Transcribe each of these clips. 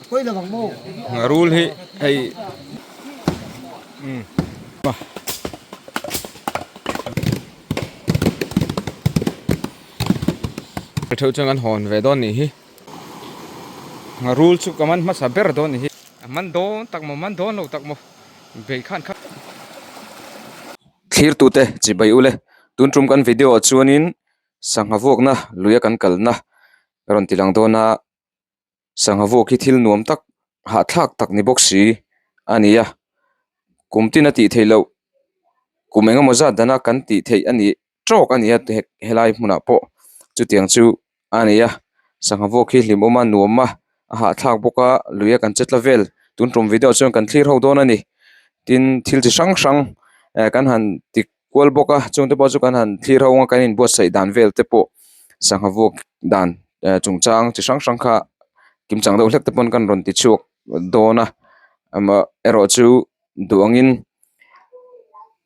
Ngharul hi hei umm theuh chuan kan hawn ve dawn nih hi ngharul chu ka man hmasa ber dawn nih hi a man dawn tak maw man dawn lo tak maw beih khan kha Thlirtute chibai ule tun tum kan video ah chuanin sangha vuakna luia kan kalna rawn ti lang dawn a. Sangha vuak hi thil nuam tak hahthlak tak ni bawk si a ni a, kum tin a tih theih loh kum eng emaw zat dana kan tih theih a ni tawk a ni a helai hmunah pawh chutiang chu a ni a, sangha vuak hi hlimawm a nuam a a hahthlak bawk a lui a kan che tla vel tun tum video chuan kan thlir ho dawn a ni tin thil chi hrang hrang eh kan han ti kual bawk a chungte pawh chu kan han thlir ho ang a kan inbuatsaih dan vel te pawh sangha vuak dan eh chungchang chi hrang hrang kha kimchang deuh hlek te pawn kan rawn ti chhuak dawn a amah erawh chu duh angin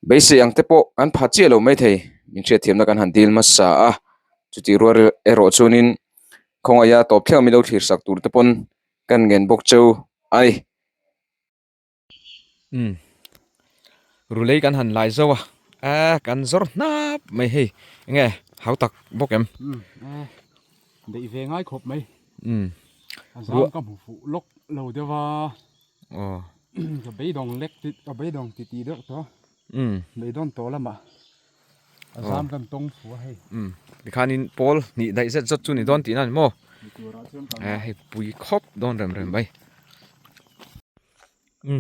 beisei ang te pawh an pha chiah lo maithei min hriatthiamna kan han dil hmasa a chutih rual erawh chuanin khawngaih a tawp thleng a milo thlir sak tur te pawn kan ngen bawk cheu a ni. Umm rulei kan han lai zauh a ehh kan zawr hnap mai hei enge hau tak bawk em umm eh beih ve ngai khawp mai umm a zam ka hmu fuh lawk lo deuh a aw ka beidawng lek ti ka beidawng ti tih deuh tawh umm beidawn tawh lamah a zam kan tawng fuh a hei umm tikhanin pawl hnih daih zet zawt chu ni dawn tihna a ni maw eh hei pui khawp dawn rem rem mai.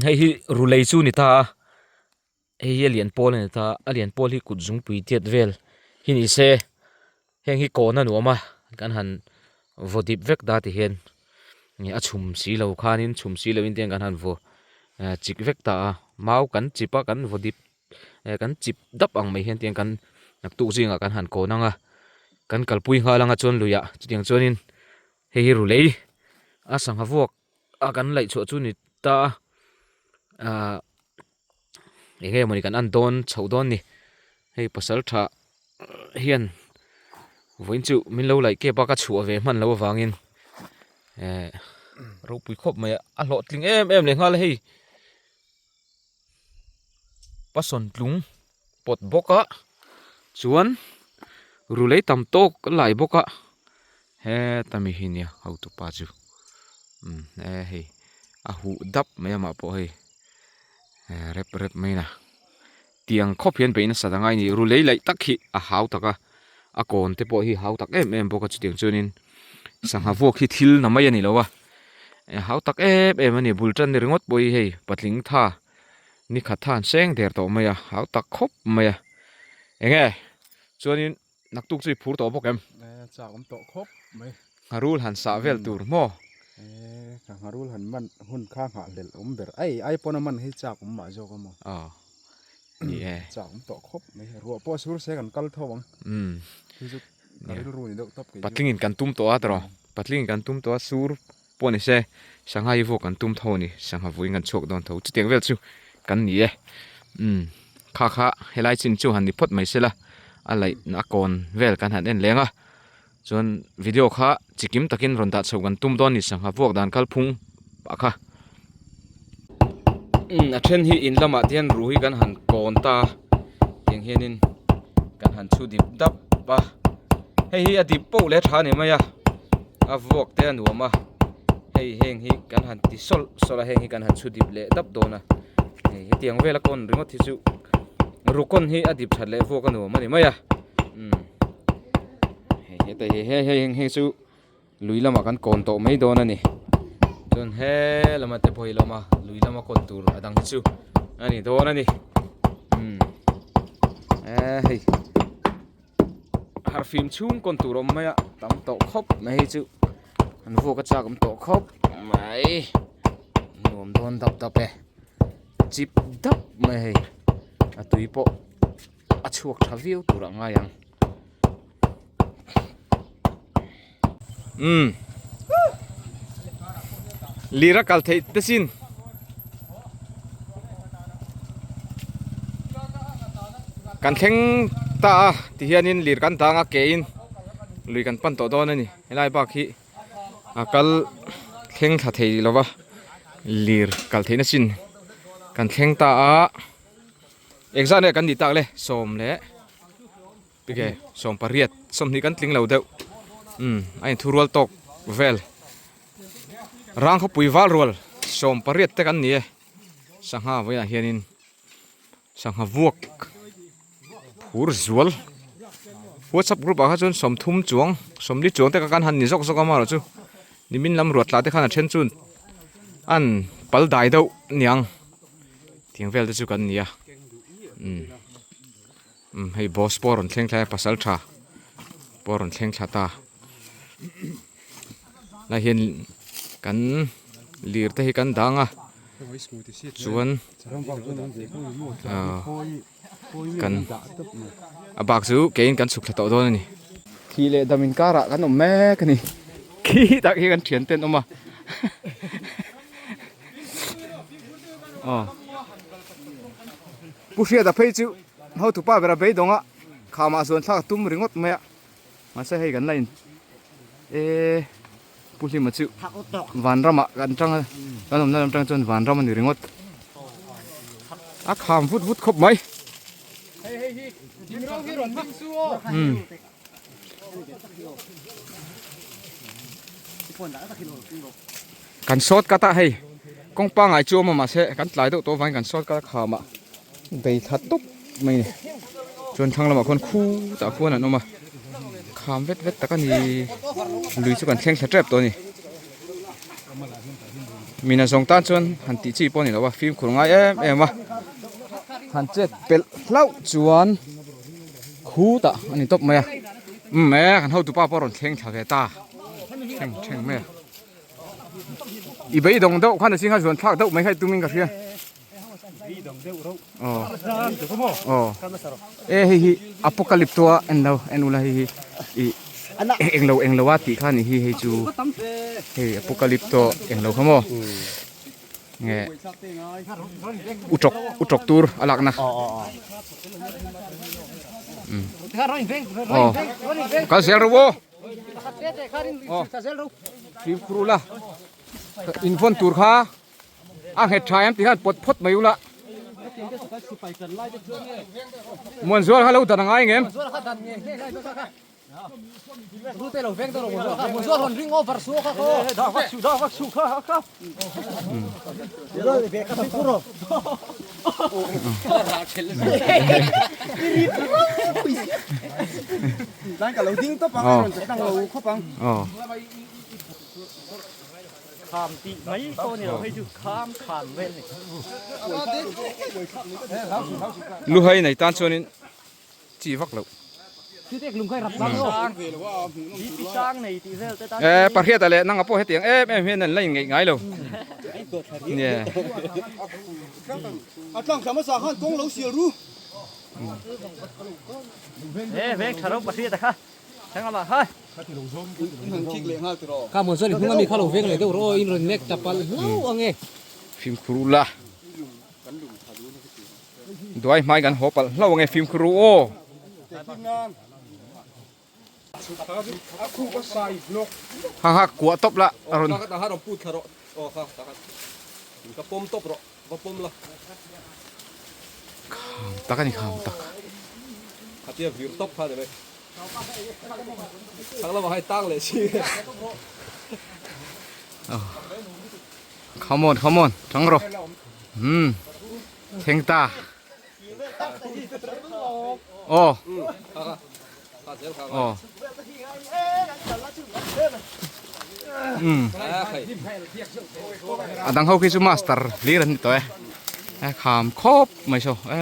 Hei hi rulei chu a ni ta a hei hi a lian pawl a ni ta a a lian pawl hi kut zungpui tiat vel hi ni se heng hi kawn a nuam a kan han vaw dip vek ta ti hian a chhum si lo khanin chhum si loin te hian kan han vaw chik vek ta a mau kan chip a kan vaw dip eh kan chip dap ang mai hian tiang kan naktuk zingah kan han kawn ang a kan kalpui nghal ang a chuan luiah chutiang chuanin hei hi rulei a sangha vuak. a kan laih chhuah chu ni ta a ahh eng nge mawni kan en dawn chhoh dawn ni hei pasal tha hian vawiin chu min lo laih kep a ka chhuah ve hman loh avangin eh ropui khawp mai a a hlawhtling em em leh nghal a hei. Pasawn tlung pawt bawk a chuan rulei tam tawk a lai bawk a heta mi hi nia hotupa chu umm e hei a huh dap mai amah pawh hei rep rep mai a tiang khawp hian beih nasa ta ngai a ni rulei laih tak hi a hau tak a a kawn te pawh hi a hau tak em em bawk a chutiang chuanin sangha vuak hi thil na mai a ni lo a. Hau tak em em a ni bul tan ni ringawt pawh hi hei patling tha ni khat tha an seng der tawh mai a hau tak khawp mai a enge chuanin naktuk chu i phur tawh bawk em chak awm tawh khawp mai ngharul han sah vel tur maw ka ngharul han man hun kha nghah hlelh awm ber ai ai pawn a man hi chak awm mah zawk a maw aw ni e chak awm tawh khawp mai ruah pawh sur se kan kal tho ang chu chu ka rilru ni deuh tawp kei chu patlingin kan tum tawh a tawh Patling kan tum tawh a sur pawh ni se sangha hi vuak kan tum tho a ni sangha vuiin kan chhuak dawn tho chutiang vel chu kan ni e umm kha kha helai chin chu han ni phawt mai sela a laih a kawn vel kan han en leng a chuan video kha chikim takin rawn dah chho kan tum dawn a ni sangha vuak dan kalphung pah kha umm a then hi in lamah te hian ru hi kan han kawn ta a tiang hianin kan han chhu dip dap a. Hei hi a dip poh leh tha a ni mai a a vuak te a nuam a hei heng hi kan han ti sawlh sawlh a heng hi kan han chhu dip leh dap dawn a hei hetiang vela kawn ringawt hi chu rukawn hi a dip that leh vuak a nuam a ni mai a umm hei heta hi hei hei heng chu lui lamah kan kawn tawh mai dawn a ni chuan he lama te pawh hi lawm a lui lama kawn tur a dang hi chu a ni dawn a ni umm eh hei. Harhfim chhung kawn tur awm mai a tam tawh khawp mai hei chu an vuak a chak awm tawh khawp mai nuam dawn dap dap e chip dap mai hei a tui pawh a chhuak tha viau tur ah ngai ang umm lir a kal theih te sin. Kan thleng ta a tihianin lir kan dang a ke in lui kan pan tawh dawn a ni helai bak hi a kal Thleng thla thei lova lir kal theihna chin kan thleng ta a engzat nge kan nih tak le sawm leh enge sawm pariat sawmhnih kan tling lo deuh umm a inthurual tawk vel rang khawpui val rual sawm pariat te kan ni e sangha vawiinah hianin. Sangha vuak phur zual whatsapp group ah kha chuan sawmthum chuang sawmli chuang te kha kan han ni zawk zawk a amaherawhchu nimin lam ruat tla te khan a then chu an pal dai deuh aniang tiang vel te chu kan ni a umm umm hei boss pawh a rawn thleng thlai a pasal tha pawh a rawn thleng thla ta lai hian kan lir te hi kan dang a chuan ahh kan a bak chu keiin kan chhuk thla tawh dawn a ni. Thih leh dam inkarah kan awm mek a ni khi tak hi kan thian te an awm a aw Pu Hriata phei chu hotupa bera beidawng a khamah zuan thlak a tum ringawt mai a. Mahse hei kan la in e Pu Hlima chu vanramah kan tang a kan awmna lam tang chuan vanram a ni ringawt a kham vut vut khawp mai umm kan short cut a hei kawng pangai chu a awm a mahse kan tlai deuh tawh avangin kan short cut a kham a. Bei thla tawp mai a ni chuan thlang lamah khuan khutah khuan an awm a kham vet vet tak a ni lui chu kan thleng thla tep tawh a ni mina zawng tan chuan han tih chi pawh a ni lo a fimkhur ngai em em a han chet pelh hlauh chuan khutah a ni tawp mai a umm e kan hotupa pawh a rawn thleng thla ve ta thleng thleng mai a i beidawng deuh khan a zing a zuan thlak deuh mai kha i tumin ka hria. E hei hi apocalypto a en lo en ula hei hi i englo englo a tih kha ni hi hei chu hei apocalypto englo kha maw nge utawk utawk tur a lakna aw kal zel rawh aw fimkhur ula invawn tur kha. A nghet tha em tih hian pawt phawt mai ula. Muanzual kha lo dan a ngai ngem. Kham tih mai pawh a ni lo hei chu kham kham vel a ni. Luhai nei tan chuanin chi vak loh. E pahriata leh nanga pawh hetiang em em hian an la inngeih ngai lo. Nge. E veng tha ro pahriata kha. Fimkhur ula duai hmai kan haw palh hlauh ange fimkhur u aw. Ha ha kuah tawp la a rawn. Kham tak a ni kham tak. Come on come on tang rawh umm thleng ta aw aw umm a dang ho khi chu master hlir an ni tawh e a kham khawp mai saw e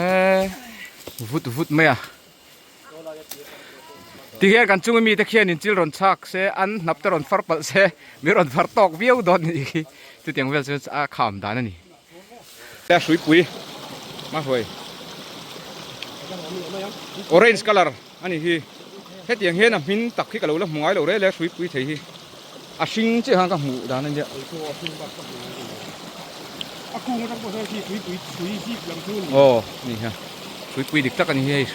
vut vut mai a. Tihian kan chunga mite khianin chil rawn chhak se, an hnap te rawn far palh se, mi rawn far tawk viau dawn a nih khi. Chutiang vel chu a kham dan a ni. A hruipui hmahruai orange colour a nih hi. Hetiang hian a hmin tak hi ka lo la hmu ngai lo rel e hruipui thei hi. A hring chiah khan ka hmuh dan a nia. Aw ni ha. Hruipui dik tak a ni hi hei.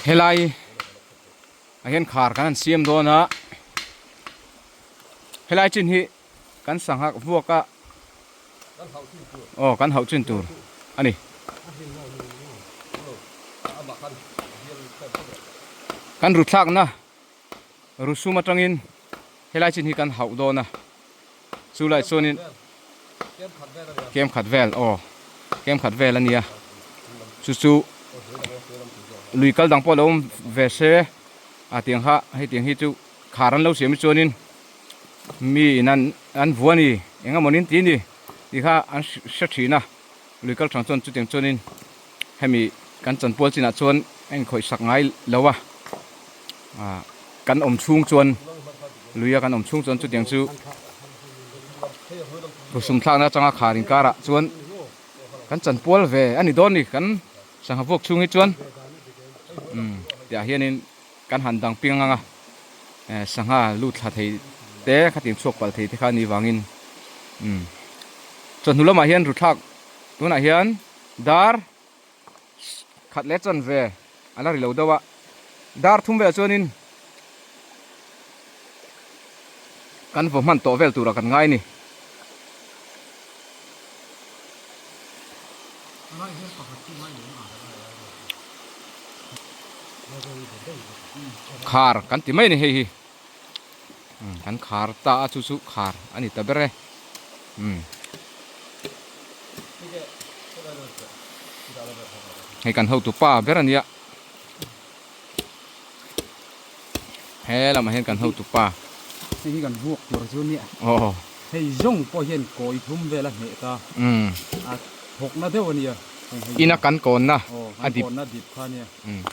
Helai ah hian khar kan han siam dawn a helai chin hi kan sangha vuak a aw kan hauh chin tur a ni. Kan ruthlakna rusum atangin helai chin hi kan hauh dawn a chulai chuanin kem khat vel aw kem khat vel a nia chu chu lui kal dang pawh a lo awm ve se a tiang kha hei tiang hi chu khar an lo siam hi chuanin mi in an an vua a ni eng emaw nin ti a ni tih kha an hre thin a lui kal hrang chuan chutiang chuanin hemi kan chanpual chinah chuan a inkhawih sak ngai lo a ah kan awm chhung chuan luia kan awm chhung chuan chutiang chu thusum thlakna atanga khar inkarah chuan kan chanpual ve a ni dawn a ni kan sangha vuak chhung hi chuan umm tiah hianin kan han dang piang ang a eh sangha lut thla thei te khatin chhuak palh thei te kha a nih vangin umm chawhnu lamah hian ruthlak tunah hian dar khat leh chawn ve a la ri lo deuh a dar thum velah chuanin kan vaw hman tawh vel turah kan ngai a ni. Khar kan ti mai a ni hei hi kan khar ta a chu chu khar a ni ta ber e hei kan hotu pa ber a nia he lamah hian kan hotu pa hei hi kan vuak tur chu nia aw hei zawng pawh hian kawi thum vel a hneh ta a thawkna deuh a nia ina kan kawnna a dip kawnna dip kha nia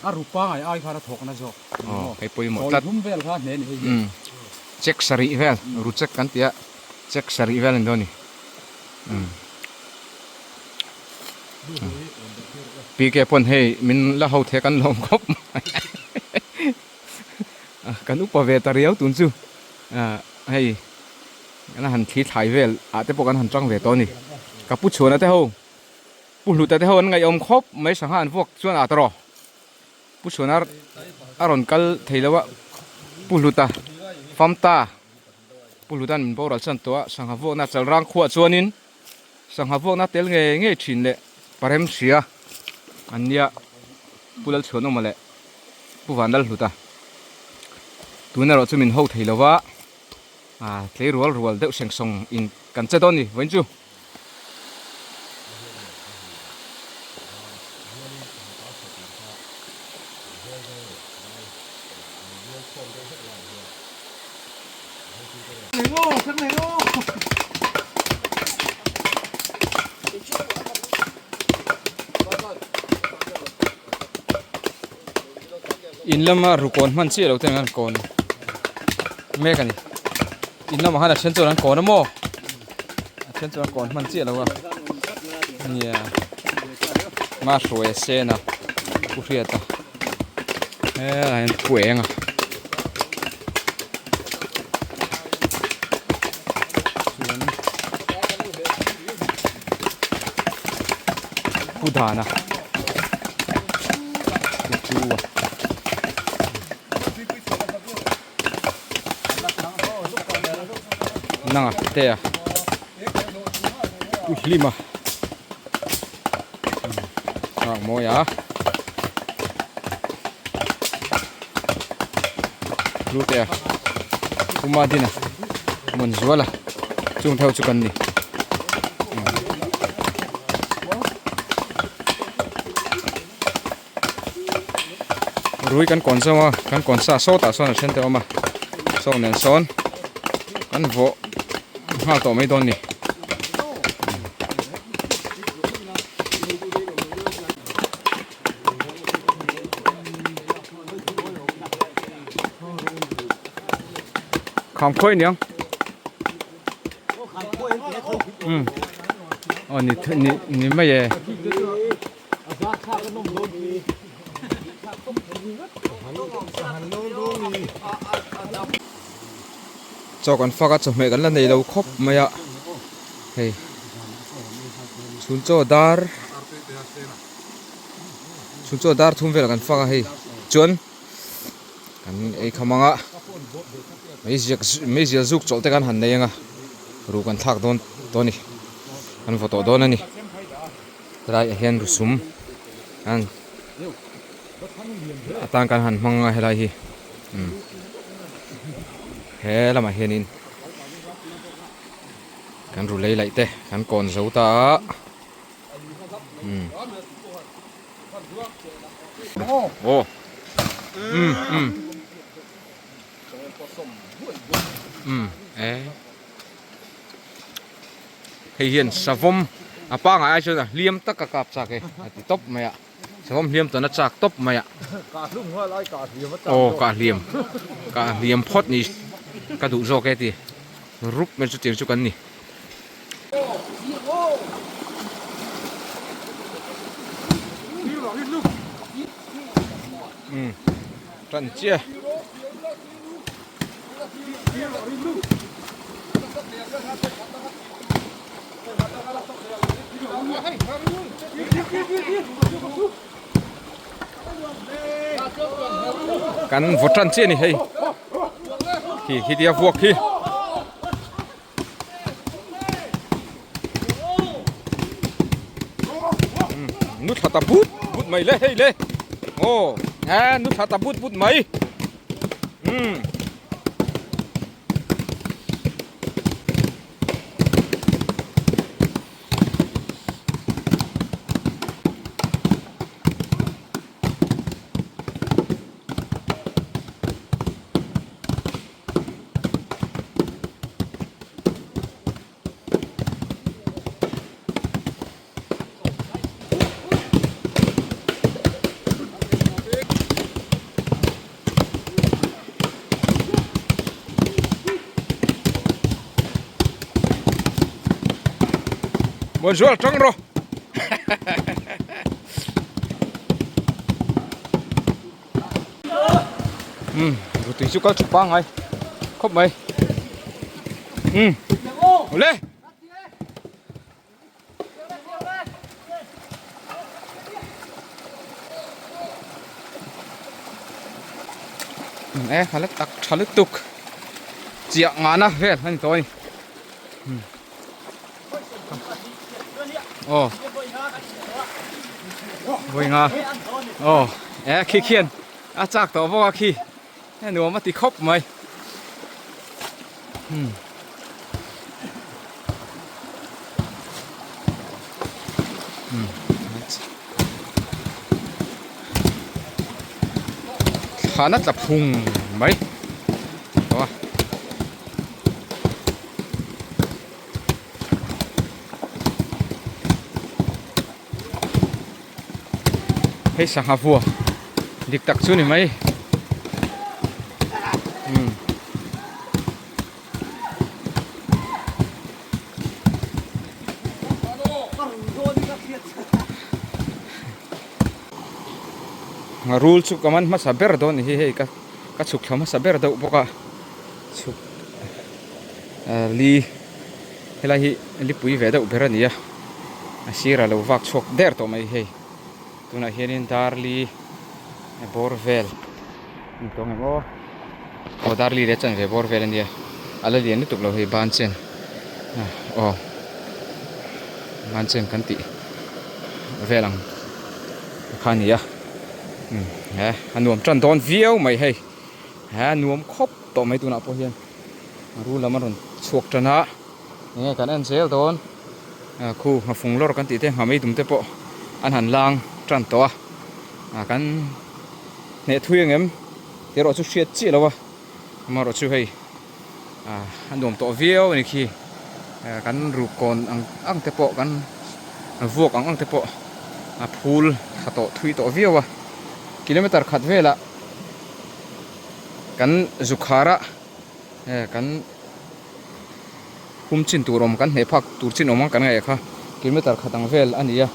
a ru pangai ai khan a thawkna zawk aw hei pawimawh tlat kawi thum vel kha hneh a ni hei hi check sarih vel ru check kan ti a check sarih vel a ni dawn a ni PK pawn hei min la ho thei kan lawm khawp mai kan upa ve ta riau tun chu hei kan han thli thlai vel ah te pawh kan han tang ve tawh a ni ka pu chhuana te ho pu hluta te ho an ngaihawm khawp mai sangha an vuak chuan ah tawh pu chhuana a rawn kal thei lo a pu hluta famta Pu Hludan min boral chan tawh a, sangha vuakna chalrang khuah chuanin sangha vuakna tel ngei ngei thin leh parem hria an nia Pu Lalchhuanawma leh Pu Vanlalhluta tun erawh chu min ho thei lova ah tlei rual rual deuh seng sawng in kan che dawn ni vawiin chu. In lama ru kawn hman chiah lo te an kawn mek a ni in lamah khan a then chuan an kawn a maw a then chuan an kawn hman chiah lo a nia ma hruai a sen a pu hriat a helaiah hian pu eng a. Chuan pu dana pu chu a. Nanga te a pu hlim a nghak mawi a hlute a puma din a mun zual a chung theuh chu kan ni rui kan kawn zawng a kan kawn sa sawtah sawn a then te a awm a saw nen sawn kan vawh nghal tawh mai dawn a ni. Kham khawi aniang um aw ni ni ni mai e. Chaw kan fak a chawhmeh kan la nei lo khawp mai a hei chhun chaw dar chhun chaw dar thum velah kan fak a hei. Chuan kan ei kham anga meiziak meizial zuk chawlh te kan han nei anga ru kan thlak dawn tawh a ni kan vaw tawh dawn a ni helai ah hian rusum an atan kan han hmang a helai hi umm he lamah hianin kan ru lei laih te kan kawn zo ta a umm. Aw umm umm umm e hei hian savawm a pangai ai chuan a hliam tak a kap chak e a ti tawp mai a savawm hliam tawn a chak tawp mai a aw kah hliam kah hliam phawt ni ka duh zawk e ti rup mai chu tiang chu kan ni. Tan chiah. Kan vaw tan chiah a ni hei. Khi khi tia vuak khi. Nu thla ta but but mai le hei le aw a nu thla ta but but mai um Bonjour tang rawh Um rutui chu kal chuk pangai khawp mai um awle e hala tak tha lutuk chiah ngahna vel a ni tawh a ni um aw vawi nga aw e khi khian a chak tawh bawk a khi e nuam a ti khawp mai hmm hmm thlan a tla phung mai aw Hei sangha vua dik tak chu ni mai umm rul chu ka man hmasa ber dawn a ni hi hei ka ka chhuk thla hmasa ber deuh bawk a chhuk li helai hi lipui ve deuh ber a ni a a sirah lo vak chhuak der tawh mai hei tunah hianin dar li bawr vel a ni tawh ang em aw aw dar li leh chanve bawr vel a nia a la lian lutuk lo hei ban chen aw ban chen kan tih vel ang kha a ni a he a nuam tan dawn viau mai hei he a nuam khawp tawh mai tunah pawh hian. Rul lam a rawn chhuak tan a enge kan en zel dawn khu nghafung lawr kan tih te ngha meidum te pawh an han lang tan tawh a ah kan hneh thui ang em tih erawh chu hriat chiah lo a amaherawh chu hei ah a nuam tawh viau a ni khi kan ruk kawn ang ang te pawh kan vuak ang ang te pawh a phul tha tawh thui tawh viau a kilometer khat velah kan zu khar a eh kan hum chin tur awm kan hneh phak tur chin awm ang kan ngaih kha kilometer khat ang vel a ni a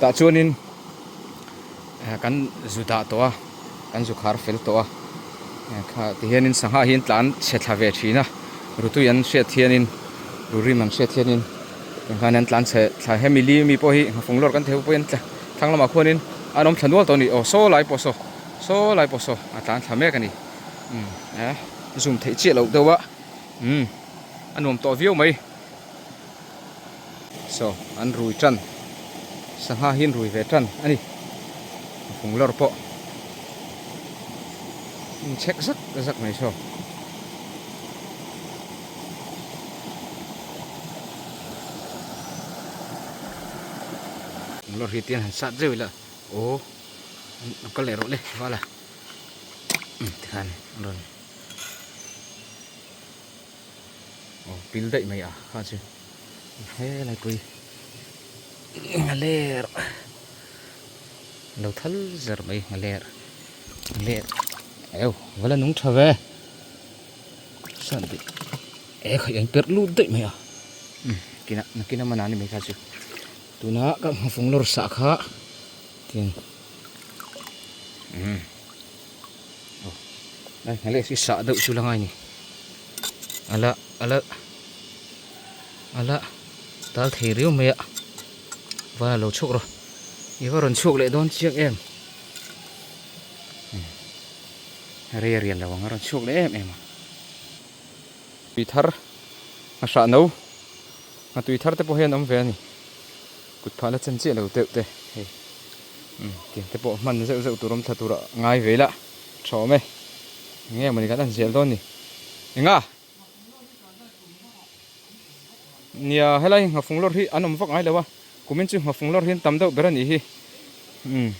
tah chuanin eh kan zu dah tawh a kan zu khar fel tawh a eh kha ti hianin sangha hi an tlan chhe thla ve thin a rutui an hriat hianin ru rim an hriat hianin engkhan an tlan chhe thla hemi li mi pawh hi nghafung lawr kan thei pawh hi an thlang lamah khuanin an awm thla nual tawh a ni aw saw lai pawh saw. Saw lai pawh saw a tlan thla mek a ni. Umm eh zoom theih chiah loh deuh a umm a nuam tawh viau mai. Saw an rui tan sangha hi an rui ve tan a ni. A fung lawr pawh in chhek zak zak mai saw. Lawr hi tian han sat zeuh ila aw lo kal leh rawh le val a tikhan an rawn aw pil daih mai a kha chu helai pui nghaler lo thal zar mai nghaler nghaler eu va la nung tha ve. Chuan tih e khaih an perh lut daih mai a umm kinah nakin a man a ni mai kha chu tuna ka nghafung lawr sah kha tiang umm aw lai hna leh hi sah deuh chu la ngai ni ala ala ala tal thei riau mai a va lo chhuak rawh i va rawn chhuak leh dawn chiang em. Rei a rian lo ang a rawn chhuak leh em em a. Tui thar a hrah no a tui thar te pawh hian awm ve a ni. Kut phah la chen chiah lo deuh te hei umm tiang te pawh hman zeuh zeuh tur awm thla tur a ngai ve ila tha awm e. Eng nge mawni kan en zel dawn ni. Enga? Nia helai nghafung lawr hi an awm vak ngai lo a kumin chu nghafung lawr hi an tam deuh ber a nih hi umm.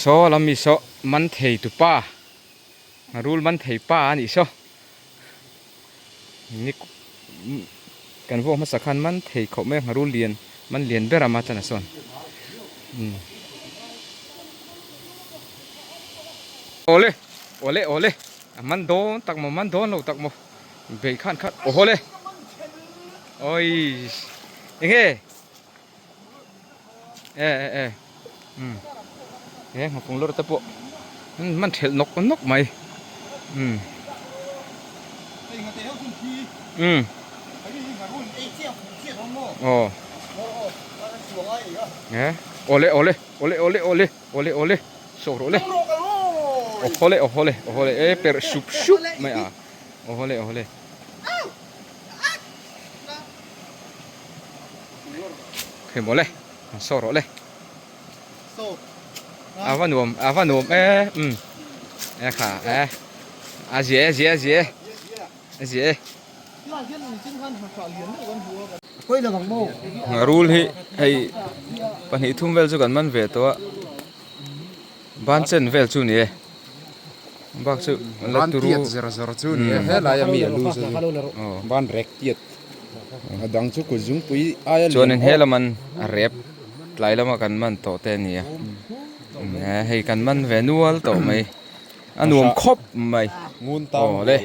Saw lam mi saw man thei tu pa rul man thei pa a nih saw ni kan vuak hmasa khan man thei khawp mai a ngharul lian man lian ber a ma chuan a sawn umm awle awle awle a man dawn tak maw man dawn lo tak maw beih khan khat awhawle awii enge. E e e umm he nghakung lawr te pawh an thelh nawk nawk mai umm umm aw e awle awle awle awle awle awle awle sawk rawh le awhawle awhawle awhawle e perh sup sup mai a awhawle awhawle. Khi maw le an saw rawh le a va nuam a va nuam e um e kha e a zia e zia e zia e a zia e Rul hi hei pahnih thum vel chu kan man ve tawh a ban chen vel chu ni e bak chu la turu tiat zar zar chu ni e helai a mi a lu chu ban rek tiat a dang chu kut zungpui aia lian chuanin he laman a rep tlai lama kan man tawh te a ni a hei kan man ve nual tawh mai a nuam khawp mai ngun tang le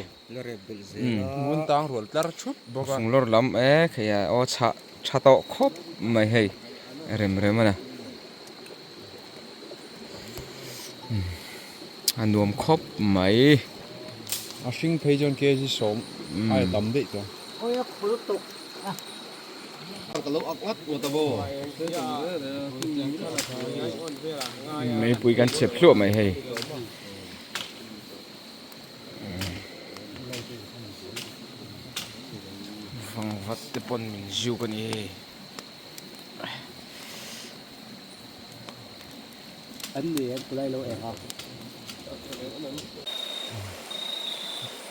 ngun tang rual tlar thup bawk a fung lawr lam e khei a aw chhah tha tawh khawp mai hei rem rem a na. A nuam khawp mai. A hring phei chuan kg sawm aia tam daih tawh. Meipui kan chep hluah mai hei. Vangvat te pawn min ziuk a ni hei. An ni an pulai lo eng a.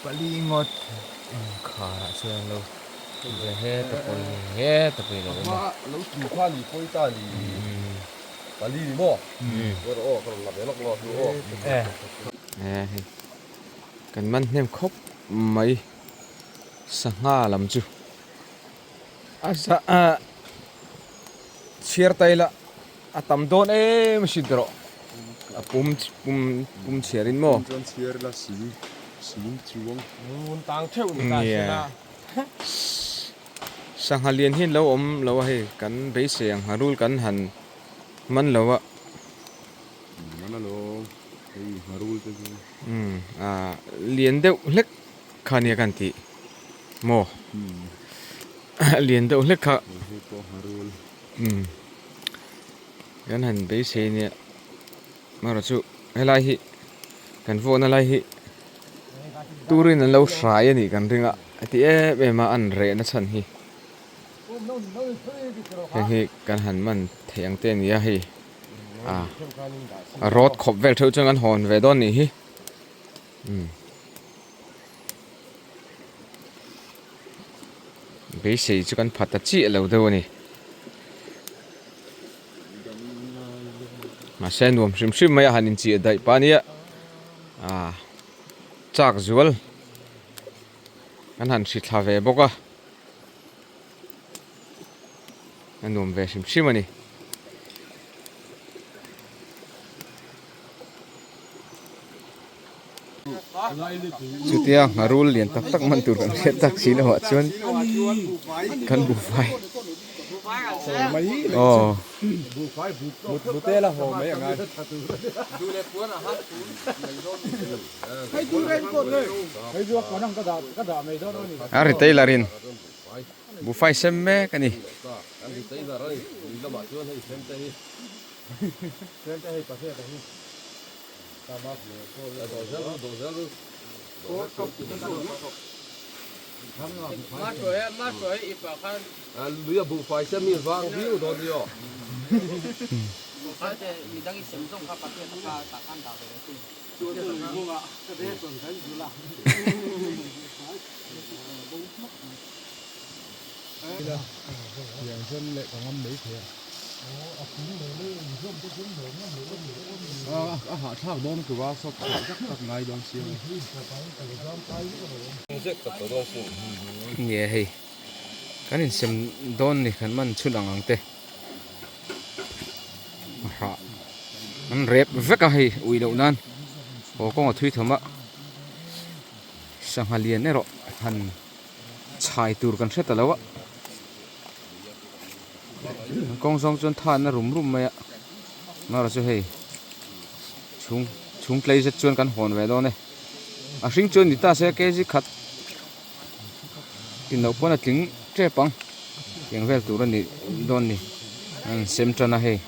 Pali ngawt kharah chuan lo ve heta pawi heta pawi lo awm a. Lo tu kha ni pawi ta ni pali ni maw rawh aw ka rawn la ve lawk lawk hnu aw. E hei kan man hnem khawp mai sangha lam chu. A za ah chhiar ta ila a tam dawn em a hrit rawh a pum pum pum chhiar in maw chuan chhiar ila sing sing chuang ngun tang theuh ni ta se na sangha lian hi an lo awm lo a hei kan beisei ang ngharul kan han man lo a man a lo hei ngharul te chu umm ah lian deuh hlek kha nia kan tih maw lian deuh hlek kha umm Kan han beisei nia amaherawh chu helai hi kan vuakna lai hi turin an lo hrai a nih kan ring a heti em em a an rehna chhan hi heng hi kan han man theih ang te a ni a hei ah a rawt khawp vel theuh chuan kan hawn ve dawn nih hi umm. Beisei chu kan pha ta chiah lo deuh a ni. Mahse nuam hrim hrim mai a han inchiah daih pah ania ah chak zual kan han hri thla ve bawk a a nuam ve hrim hrim a ni. Chutia ngharul lian tak tak man tur kan hriat tak si loh ah chuan kan buhfai aw a retailer in buhfai sem mek a ni. A hahthlak dawn tur a sawt chhuah zak tak ngai dawn sia Nge hei kan insem dawn ni kan man chhun ang ang te a hrah an rep vek a hei ui loh nan haw kawng a thui tham a sangha lian erawh han chhai tur kan hre ta lo a. Kawng zawng chuan tha na rum rum mai a amaherawh chu hei chhung chhung tlei zet chuan kan hawn ve dawn e a hring chuan ni ta se kg khat tin loh pawn a tling tep ang tiang vel tur a ni dawn ni an sem tan a hei.